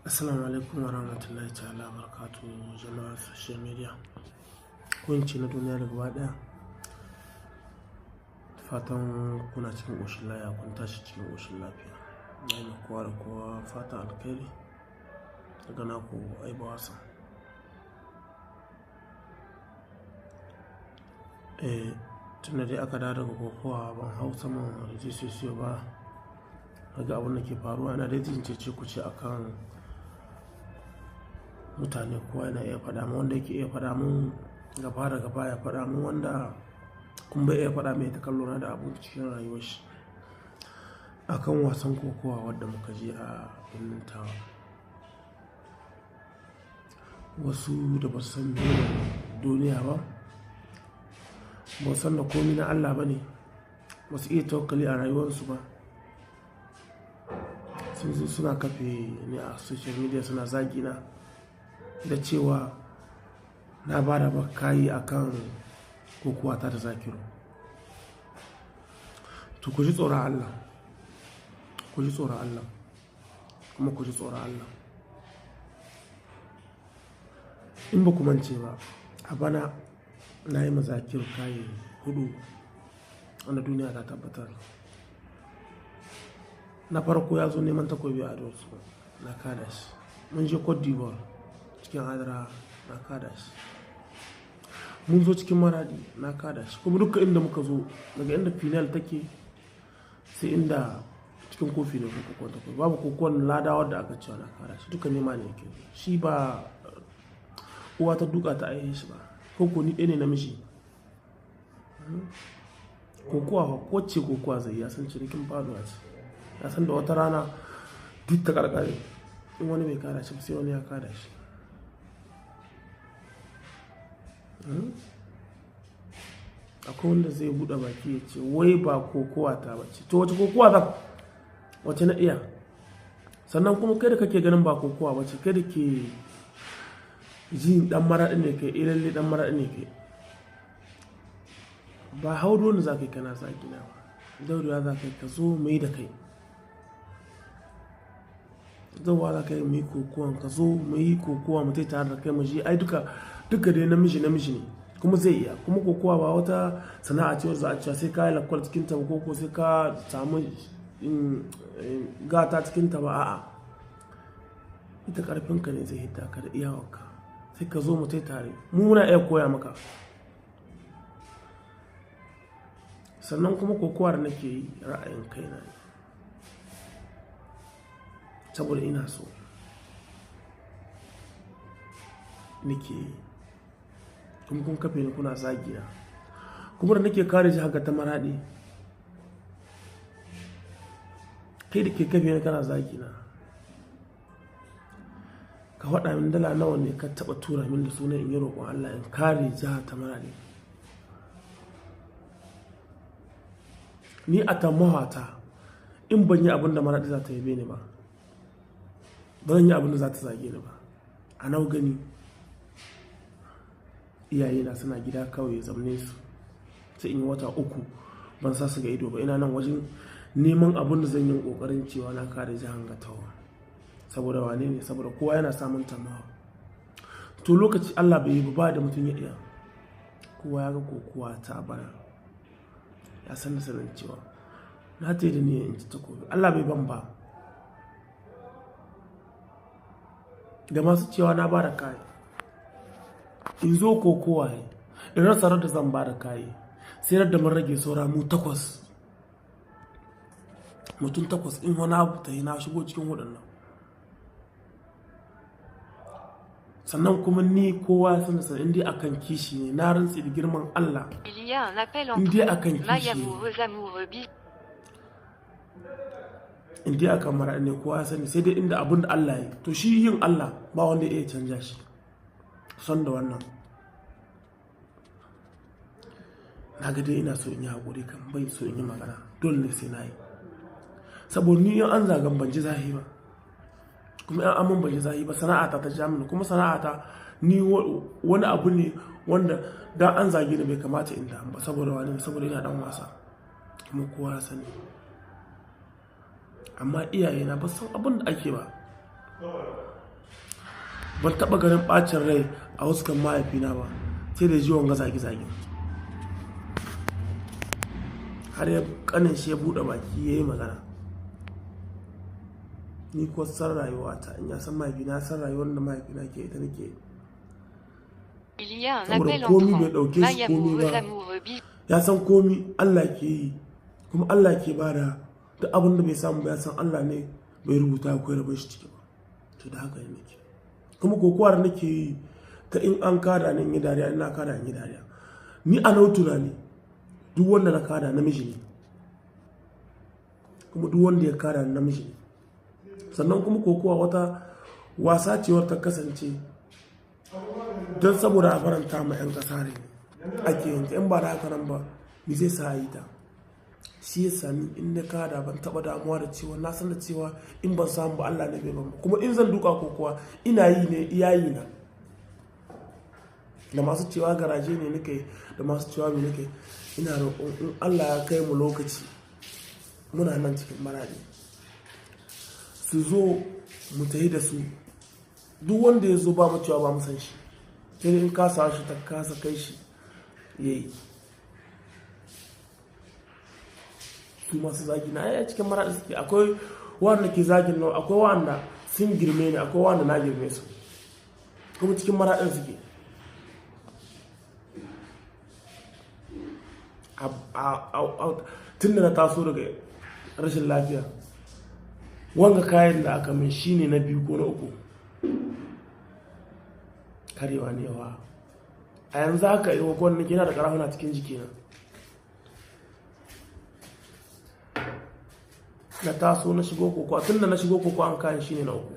Assalamu alaikum wa rahmatullahi ta'ala wa barakatuhu jama'a social media. Ko in ce na duniya da gaba ɗaya. Fatan kuna cikin ƙoshin lafiya, kun tashi cikin ƙoshin lafiya. Na yi kowa da kowa fatan alkhairi. Daga naku Aibu Hassan. Tunda dai aka dawo daga kokowa ban hau saman RGCC ba. Naga abun da ke faruwa, ina dai jin cece-kuce akan mutane. Kowa yana iya faɗa mun, wanda yake iya faɗa mun gaba da gaba ya faɗa mun, wanda kuma bai iya faɗa mai ta kallo na da abun cikin rayuwar shi. Akan wasan kokowa wadda muka je a birnin Tawa. Wasu da ba su san duniya ba, ba su san da komi na Allah ba ne, ba su iya tawakkali a rayuwarsu ba. Sun zo suna kafe ni a social media suna zagi na da cewa na ba da kayi akan kokowa ta da Zakiru. To ku ji tsoron Allah, ku ji tsoron Allah, kuma ku ji tsoron Allah. In ba ku mance ba, a bana na yi ma Zakiru kayi 4 wanda duniya ta tabbatar. Na farko ya zo neman takobi a Doso, na kada shi. Mun je Cote d'Ivoire cikin Adara, na kada shi. Mun zo cikin Maradi, na kada shi. Kuma duka inda muka zo, daga inda final take sai inda cikin kofi ne ko kokon takobi. Babu kokon lada wadda aka cewa na kada shi. Duka nema ne yake. Shi ba uwa ta duka ta aihe shi ba. Koko ni ɗaya ne namiji. Kokowa ko ce kokowa zai yi, ya san cinikin faduwa ce. Ya san da wata rana duk ta karkare. In wani bai kada shi ba sai wani ya kada shi. Akwai wanda zai buɗe baki ya ce wai ba kokowa ta ba ce. To wace kokowa za wace na iya? Sannan kuma kai da kake ganin ba kokowa ba ce, kai da ke jin ɗan maraɗi ne kai, lalle ɗan maraɗi ne kai. Ba hau dole za ka yi kana zagi na ba. Daurewa za ka yi ka zo mu yi da kai. Zauwa za ka yi muyi kokowan, ka zo muyi kokowa mu tai tare da kai mu je. Ai duka, duka dai namiji namiji ne kuma zai iya. Kuma kokowa ba wata sana'a ce wadda za a cewa sai ka yi lakwal cikinta ba ko sai ka samu gata cikinta ba, a'a. Ita ƙarfinka ne zai hidda ka da iyawarka. Sai ka zo mu tai tare. Mu muna iya koya maka. Sannan kuma kokowa da nake yi ra'ayin kaina ne. Saboda ina so nake yi. Kuma kun kafe ni kuna zagi na. Kuma da nake kare shi haka ta Maradi. Kai da ke kafe ni kana zagi na. Ka faɗa min dala nawa ne ka taɓa tura min da sunan in yi roƙon Allah in kare jiha ta Maradi. Ni a tamahata in ban yi abin da Maradi za ta yabe ni ba, ba zan yi abin da za ta zage ni ba. A nau gani iyayena suna gida kawai zamne su sai in yi wata 3 ban sa su ga ido ba. Ina nan wajen neman abin da zan yi ƙoƙarin cewa na kare jihar Gatawa. Saboda wane ne? Saboda kowa yana samun tamawa. To lokaci Allah bai yi ba da mutum ya iya. Kowa ya ga kokowa ta bana. Ya san da sanin cewa na tai da niyyar in ci takobi. Allah bai ban ba. Da masu cewa na ba da kayi. In zo kokowa ne, in rasa ran da zan ba da kayi. Sai ran da mun rage saura mu 8. Mutum 8 in wani abu ta yi na shigo cikin waɗannan. Sannan kuma ni kowa ya san da sanin indai akan kishi ne, na rantse da girman Allah. Il y a un appel en Indai trop. akan kishi Maille ne. amoureuse, amoureux, bis. Indai akan maraɗi ne kowa ya sani, sai dai inda abun da Allah ya yi. To shi yin Allah ba wanda ya iya canja shi. Son da wannan. Na ga dai ina so in yi haƙuri kan bai so in yi magana. Dole ne sai na yi. Saboda ni in an zagan ban ji zahi ba. Kuma in an mun ban ji zahi ba, sana'ata ta ja mini. Kuma sana'ata ni wani abu ne wanda dan an zage ni bai kamata in damu ba. Saboda wane ne? Saboda ina ɗan wasa. Kuma kowa ya sani. Amma iyayena ba su san abin da ake ba. Ban taɓa ganin ɓacin rai a huskan mahaifina ba sai da ji wanga zage-zage. Har ya kanin shi ya buɗe baki ya yi magana. Ni ko san rayuwata, in ya san mahaifina san rayuwar da mahaifina ke ita nake. Il y a un Saboda appel komi bai entrant. ɗauke shi Maille komi amoureuse ba. amoureux bis. Ya san komi Allah ke yi, kuma Allah ke bada. Duk abin da bai samu ba ya san Allah ne bai rubuta ko ya shi ciki ba. To da haka ne nake. Kuma kokowa da nake yi ta in an kada ni in yi dariya, in na kada in yi dariya. Ni a nau tunani duk wanda na kada namiji ne, kuma duk wanda ya kada ni namiji ne. Sannan kuma kokowa wata wasa ce ta kasance don saboda a faranta ma 'yan ƙasa rai ake yin ta. In ba da haka nan ba, me zai sa a yi ta? Shi ya sami in na kada ban taɓa damuwa da cewa na san da cewa in ban samu ba Allah ne bai ban ba. Kuma in zan duka kokowa ina yi ne iyayi na. Da masu cewa garaje ne nake, da masu cewa me nake, ina roƙon in Allah ya kai mu lokaci muna nan cikin Maradi, su zo mu tafi da su. Duk wanda ya zo ba mu cewa ba mu san shi, sai dai in kasa shi ta kasa kai shi yayi. Su masu zagi na ai cikin Maradi suke. Akwai wanda ke zagin nan, akwai wanda sun girme ni, akwai wanda na girme su, kuma cikin Maradin suke. Tun da na taso daga rashin lafiya, wanga kayan da aka min shine na biyu ko na uku karewa ne yawa. A yanzu haka yi wakon nake yana da karafuna cikin jikina. Na taso na shigo koko, tun da na shigo koko an kayan shine na uku.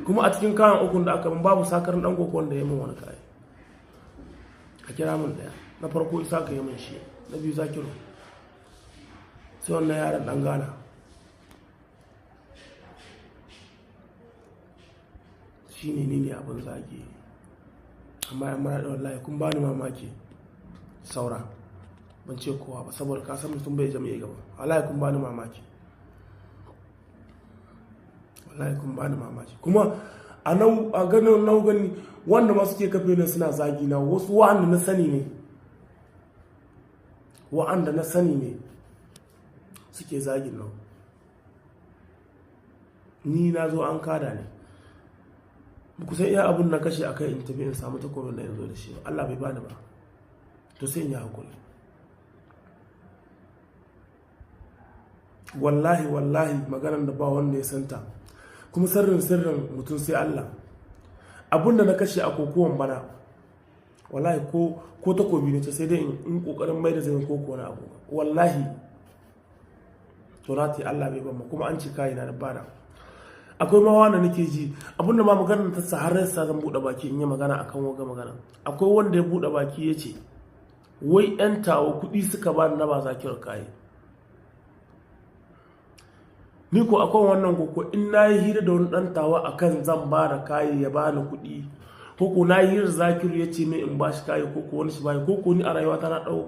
Kuma a cikin kayan ukun da aka min babu sakarin dan koko wanda ya min wani kayan. Ka kira min daya. Na farko Isa ka yi min shi, na biyu Zakiru, sai wannan yaron dan Ghana. Shi ne ni ne abin zagi. Amma yan Maradi wallahi kun bani mamaki. Saura ban ce kowa ba saboda ka san mutum bai jami'i gaba. Wallahi kun bani mamaki, wallahi kun bani mamaki. Kuma a nau a ganin nau gani wanda ma suke kafe ne suna zagi na, wasu wa'anda na sani ne, wa'anda na sani ne suke zagin nan. Ni na zo an kada ne, ba ku san iya abun na kashe a kai in tafi in samu takobin da yanzu da shi ba. Allah bai bani ba, to sai in yi hakuri. Wallahi wallahi maganar da ba wanda ya santa, kuma sirrin sirrin mutum sai Allah. Abun da na kashe a kokowan bana wallahi ko takobi ne ce sai dai in kokarin mai da zai koko wani abu. Wallahi to na ta Allah bai ban ba, kuma an ci kayi na da bana. Akwai ma wanda nake ji abun da ma maganar ta saharar sa zan buɗe baki in yi magana akan waga magana. Akwai wanda ya buɗe baki ya ce wai yan tawo kuɗi suka bani na ba Zakiru kayi. Ni ko akan wannan koko in na yi hira da wani ɗan tawa akan zan ba da kayi ya bani kuɗi, koko na yi hira da Zakiru ya ce min in ba shi kayi, koko wani shi bayi, koko ni a rayuwata na ɗau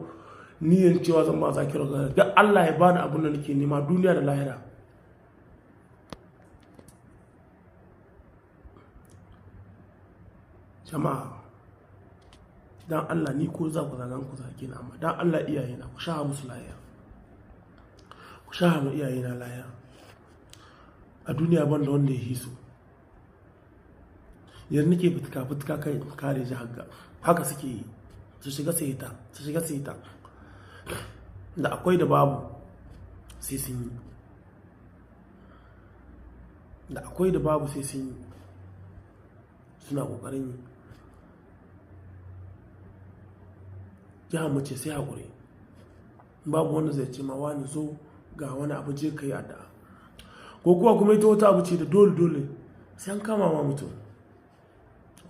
niyyar cewa zan ba Zakiru kayi. Ga Allah ya bani abin da nake nema duniya da lahira. Jama'a, dan Allah ni ko za ku zagan ku zage ni, amma dan Allah iyayena ku sha musu lahiya. Ku sha mu iyayena lahiya. A duniya ban da wanda ya hiso. Yanzu nake fitka fitka kai in kare jihar ga. Haka suke yi. Su shiga su hita, su shiga su hita. Da akwai da babu sai sun yi. Da akwai da babu sai sun yi. Suna kokarin yi. Jihar mu ce sai haƙuri. Babu wanda zai ce ma wani zo ga wani abu je ka yi addu'a. Ko kuwa kuma ita wata abu ce da dole dole sai an kama ma mutum.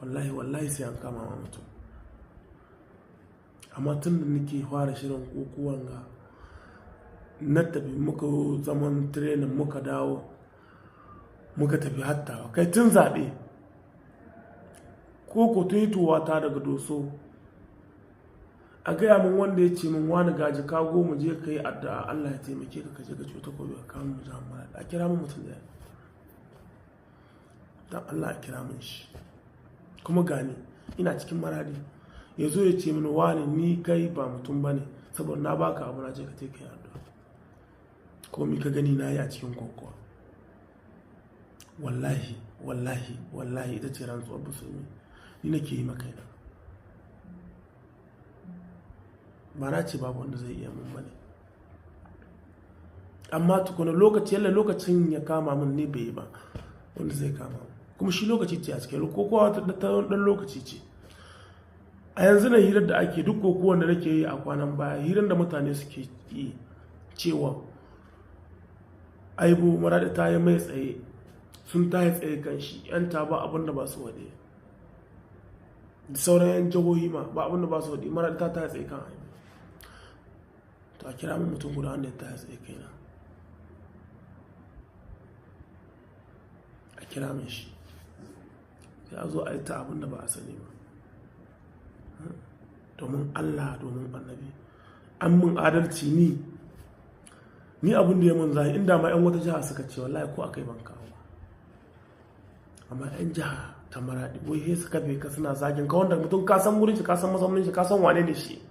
Wallahi wallahi sai an kama ma mutum. Amma tun da nake fara shirin kokuwan ga na tafi muka zaman training muka dawo muka tafi hattawa kai tun zaɓe. Ko ko tun hitowa ta daga Doso a gaya min wanda ya ce min wani gaji ka goma je ka yi addu'a Allah ya taimake ka ka je ka cuta ko ka kama mu jama'a. A kira min mutum ɗaya. Don Allah a kira min shi. Kuma gani ina cikin Maradi, ya zo ya ce mini wani ni kai ba mutum ba ne, saboda na baka abu na ce ka kai addu'a. Komi ka gani na yi a cikin kokowa. Wallahi, wallahi, wallahi ita ce rantsuwar musulmi. Ni nake yi maka ina. Ba na ce babu wanda zai iya mun bane. Amma tukuna lokaci, yalla lokacin ya kama mun ne bai yi ba wanda zai kama mun. Kuma shi lokaci ce a cikin kokowa ta dan lokaci ce. A yanzu na hirar da ake duk kokowar da nake yi a kwanan baya, hirar da mutane suke yi cewa Aibu Maradi ta yi mai tsaye, sun ta yi tsaye kan shi, yan ta ba abin da ba su waɗe. Da sauran yan jihohi ma ba abin da ba su waɗe, Maradi ta ta yi tsaye kan Aibu. To a kira min mutum guda wanda ya ta yi tsaye kaina. A kira min shi. Sai a zo a yi ta abin da ba a sani ba. Domin Allah, domin Annabi. An mun adalci ni. Ni abin da ya mun zahi, inda ma 'yan wata jiha suka ce wallahi ko akai ban kawo ba. Amma 'yan jiha ta Maradi wai sai suka be ka suna zagin ka, wanda mutum ka san wurin shi, ka san mazaunin shi, ka san wane ne shi,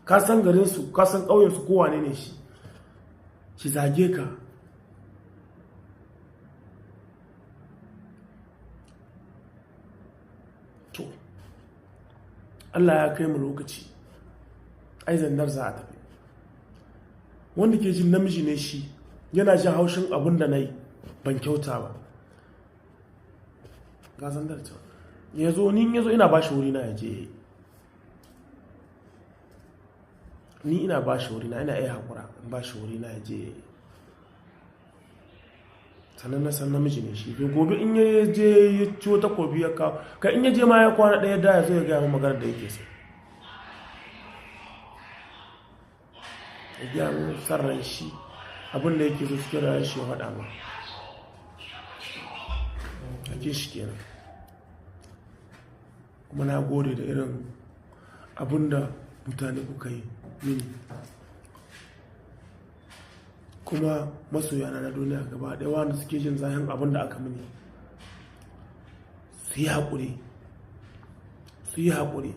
ka san garin su, ka san ƙauyen su, ko wane ne shi, shi zage ka. To Allah ya kai mu lokaci, ai zandar za a tafi. Wanda ke jin namiji ne shi yana jin haushin abun da na yi ban kyauta ba. Ga zandar ta. Ya zo, ni in ya zo ina ba shi wuri na ya je. Ni ina ba shi wuri na, ina iya haƙura in ba shi wuri na ya je. Sannan na san namiji ne shi. Gobe in ya je ya ciwo takobi ya kawo, kai in ya je ma ya kwana ɗaya da ya zo ya gaya min maganar da yake so. Ya gaya min sarran shi, abin da yake so cikin rayuwar shi ya faɗa min. Ake shi kenan. Kuma na gode da irin abin da mutane kuka yi mini. Kuma masoyana na duniya gaba ɗaya wanda suke jin zahin abin da aka mini, su yi haƙuri, su yi haƙuri,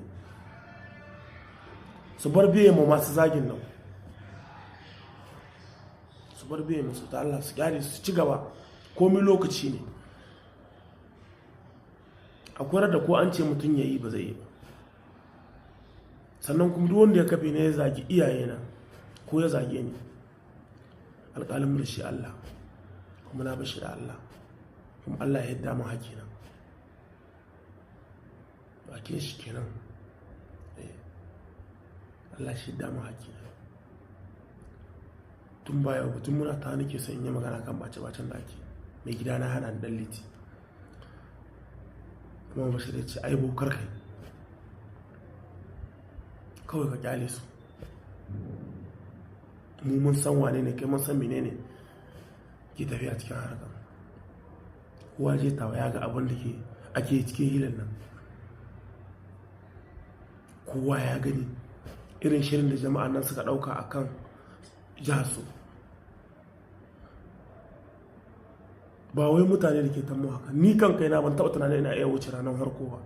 su bar biye ma masu zagin nan, su bar biye musu ta Allah, su kyale su ci gaba. Komi lokaci ne. Akwai da ko an ce mutum ya yi ba zai yi ba. Sannan kuma duk wanda ya kafe ne ya zagi iyayena ko ya zage ni, alƙalin mu shi Allah, kuma na bashi da Allah, kuma Allah ya yadda mu hakina. Bakin shi kenan. Allah shi yadda mu hakina. Tun baya tun muna ta nake son in yi magana kan bace-bacen da ake. Mai gida na hana ni ɗan liti. Kuma Bashir ya ce ai bokar kai. Kawai ka kyale su. Mu mun san wane ne kai, mun san menene ke tafiya cikin harkar. Kowa je tawa ya ga abin da ake cikin hilin nan. Kowa ya gani irin shirin da jama'an nan suka ɗauka a kan jihar su. Ba wai mutane da ke tammo haka. Ni kan kaina ban taɓa tunanin ina iya wuce ranar farko ba.